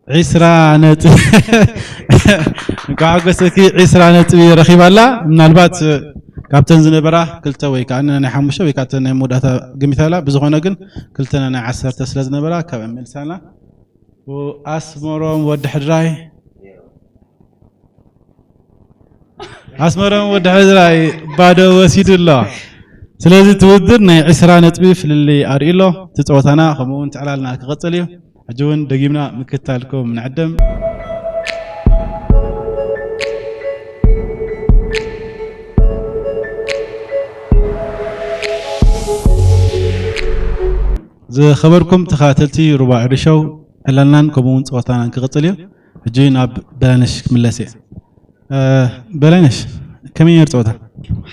ዒስራ ነጥቢ እንኳዕ ሓጎሰኪ። ዒስራ ነጥቢ ረኺባ ኣላ። ምናልባት ካብተን ዝነበራ ክልተ ወይ ከዓ ናይ ሓሙሽተ ወይ ከዓ ናይ መወዳእታ ገሚታ ኣላ። ብዝኾነ ግን ክልተ ናይ ዓሰርተ ስለ ዝነበራ ካብ መልሳና ኣስመሮም ወዲ ሕድራይ ኣስመሮም ወዲ ሕድራይ ባዶ ወሲዱ ኣሎ። ስለዚ እቲ ውድድር ናይ ዕስራ ነጥቢ ፍልልይ ኣርእዩ ኣሎ። እቲ ፀወታና ከምኡ እውን ትዕላልና ክቐፅል እዩ። ሕጂ እውን ደጊምና ምክታልኩም ንዕድም። ዝኸበርኩም ተኸታተልቲ ሩባ ኤሪ ሾው ዕላልናን ከምኡ እውን ፀወታናን ክቕፅል እዩ። ሕጂ ናብ በላይነሽ ክምለስ እየ። በላይነሽ ከመይ ነይሩ ፀወታ?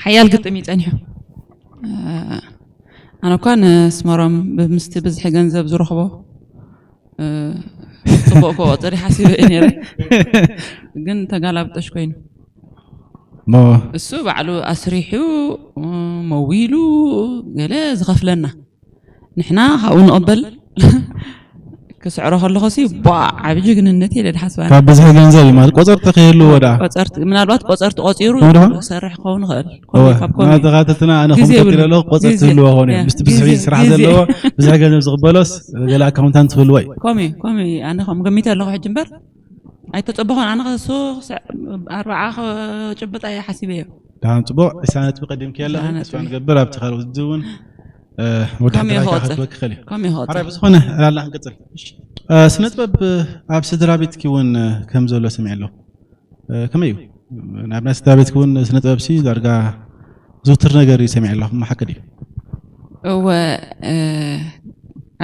ሓያል ግጥም እዩ ፀኒሑ። ኣነ እኳ ንስመሮም ምስቲ ብዝሒ ገንዘብ ዝረኽቦ ፅቡቅ ክቆፅር ሓሲበ እየ ነይረ፣ ግን ተጋላብጠሽ ኮይኑ እሱ ባዕሉ ኣስሪሑ መዊሉ ገለ ዝኸፍለና ንሕና ካብኡ ንቕበል ክስዕሮ ከለኹ ሲ ቧ ዓብ ጅግንነት እየ ድሓስባ። ካብ ብዝሒ ገንዘብ እዩ ማለት ቆፀርቲ ከይህልዎ ደኣ። ቆፀርቲ ምናልባት ቆፀርቲ ቆፂሩ ከምኡ ዶ? ክሰርሕ ክኸውን ይኽእል። ኮሜ እወ፣ ካብ ኮሜ። ናተኻተትና ኣነ ግዜ ከምኡ የብሉን። ኣለኹ ቆፀርቲ ግዜ። ትህልዎ ኾነ ያ፣ ምስቲ ብዝሒ ግዜ፣ ስራሕ ግዜ። ዘለዎ ብዙሕ ገንዘብ ዝቕበሎስ ገለ ኣካውንታንት ትህልዎ እዩ። ኮሜ ኮሜ ኣነ ከም ገሚተ ኣለኹ ሕጂ እምበር ኣይተፀበኹን። ኣነ ከሱ ኣርባዓ ክጭብጣ እየ ሓሲበዮ። ደሓን ፅቡቅ። ዕስራ ነጥቢ ቀዲምኪ ኣለኺ። ዕስራ ነጥቢ። ተስፋ ንገብር ኣብቲ ካልእ ውድድር እውን ወዲ ከመይ ሓድራይ ክቐፅል? ክትበኪ ክእል እዩ። ከመይ ክቐፅል? ሓራይ ብዝኾነ ዕላልና ክንቅፅል። ስነ ጥበብ ኣብ ስድራ ቤትኪ እውን ከም ዘሎ ሰሚዐ ኣለኹ። ከመይ እዩ? ናብ ናይ ስድራ ቤትኪ እውን ስነ ጥበብ ሲ ዳርጋ ዝውትር ነገር እዩ ሰሚዐ ኣለኹ። መሓከ ድዩ? እወ፣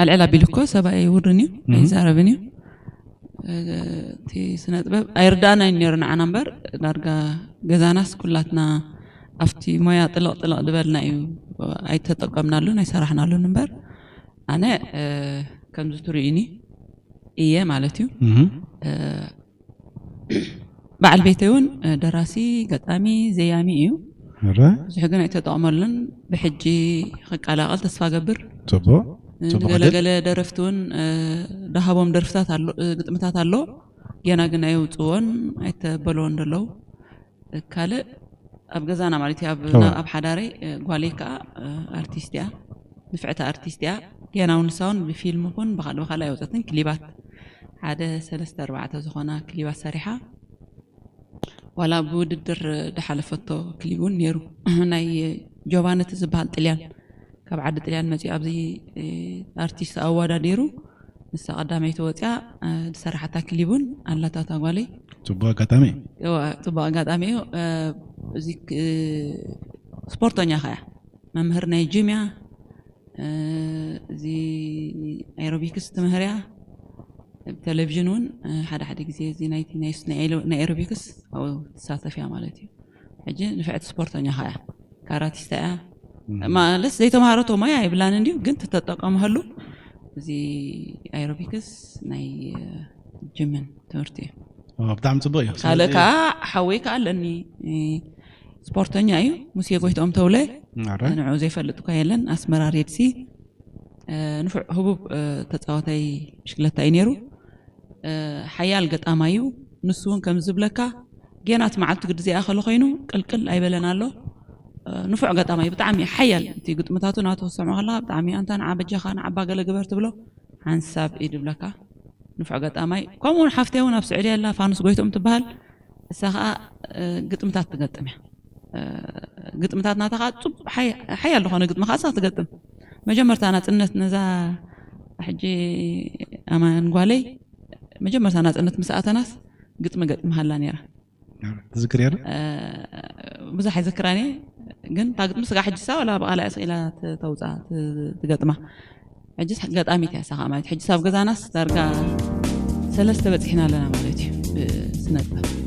ኣልዕል ኣቢሉ እኮ ሰብኣይ ውርን እዩ ኣይዛረብን እዩ። እቲ ስነ ጥበብ ኣይርዳእና እዩ ነይሩ ንዓና እምበር ዳርጋ ገዛናስ ኩላትና ኣብቲ ሞያ ጥልቕ ጥልቕ ዝበልና እዩ ኣይተጠቀምናሉን ኣይሰራሕናሉን እምበር ኣነ ከምዚ ትርእዩኒ እየ ማለት እዩ። በዓል ቤተይ እውን ደራሲ፣ ገጣሚ፣ ዘያሚ እዩ። ብዙሕ ግን ኣይተጠቕመሉን። ብሕጂ ክቀላቐል ተስፋ ገብር። ጽቡቅ። ጽቡቅ ዕድል። ንገለገለ ደረፍቲ እውን ደሃቦም ደርፍታት ኣሎ፣ ግጥምታት ኣሎ። ጌና ግን ኣይውፅዎን ኣይተበልዎን ደለዉ። ካልእ ኣብ ገዛና ማለት እዩ ኣብ እወ። ኣብ ሓዳረይ ጓለይ ከዓ ኣርቲስት እያ፣ ንፍዕቲ ኣርቲስት እያ። ጌና እውን ንሳ እውን ብፊልም ይኹን ብካልእ ብካልእ ኣይወፀትን። ክሊባት ሓደ ሰለስተ ኣርባዕተ ዝኾና ክሊባት ሰሪሓ። ዋላ ብውድድር ድሓለፈቶ ክሊብ እውን ነይሩ። ናይ ጆባነት ዝበሃል ጥልያን ካብ ዓዲ ጥልያን መፂኡ ኣብዚ ኣርቲስት ኣወዳዲሩ ንሳ ቀዳመይቲ ወፂኣ ዝሰራሓታ ክሊብ እውን ኣላታ እታ ጓለይ። ጽቡቅ ኣጋጣሚ። እዋ፣ ጽቡቅ ኣጋጣሚ እዩ። እዚ ስፖርተኛ ከያ መምህር ናይ ጂም እያ። እዚ ኤሮቢክስ ትምህር እያ። ቴሌቪዥን እውን ሓደ ሓደ ግዜ እዚ ናይቲ ናይ ኤሮቢክስ ኣብኡ ትሳተፍ እያ ማለት እዩ። ሕጂ ንፍዕቲ ስፖርተኛ ከያ ካራቲስታ እያ ማለት ዘይተማሃረቶ ሞያ የብላን እንዲዩ ግን ትተጠቀመሉ እዚ ኣይሮቢክስ ናይ ጅምን ትምህርቲ እዩ። ብጣዕሚ ፅቡቅ እዩ። ካልእ ከዓ ሓወይ ከዓ ኣለኒ ስፖርተኛ እዩ። ሙሴ ጎይትኦም ተውለ ንዑ ዘይፈልጥ እኳ የለን። ኣስመራ ሬድሲ ንፉዕ ህቡብ ተፃዋታይ ብሽክለታ እዩ ነይሩ። ሓያል ገጣማይ እዩ። ንሱ እውን ከም ዝብለካ ጌና እቲ መዓልቲ ግዲ ዘይኣኸለ ኮይኑ ቅልቅል ኣይበለን ኣሎ። ንፉዕ ገጣማይ ብጣዕሚ ሓያል እቲ ግጥምታቱ ናቱ ክሰምዖ ከለካ ብጣዕሚ ኣንታ ንዓ በጃኻ ንዓባ ገለ ግበር ትብሎ ሓንሳብ እዩ ድብለካ። ንፉዕ ገጣማይ ከምኡ እውን ሓፍተይ እውን ኣብ ስዑድያ ኣላ ፋኑስ ጎይቶም ትበሃል። እሳ ከዓ ግጥምታት ትገጥም እያ። ግጥምታት ናታ ከዓ ፅቡቅ ሓያል ዝኾነ ግጥሚ ከዓ እሳ ትገጥም። መጀመርታ ናፅነት ነዛ ሕጂ ኣማን ጓለይ መጀመርታ ናፅነት ምስ ኣተናስ ግጥሚ ገጥምሃላ ነይራ። ትዝክር ያለ ብዙሕ ኣይዝክራን እየ፣ ግን እታ ግጥሚ ስጋ ሕጂ ሳ ወላ ብቃልያ ስኢላ ተውፃ ትገጥማ። ሕጂ ገጣሚት እያ ሳኻ ማለት ሕጂ ሳብ ገዛናስ ዳርጋ ሰለስተ በፂሕና ኣለና ማለት እዩ። ብስነጥበብ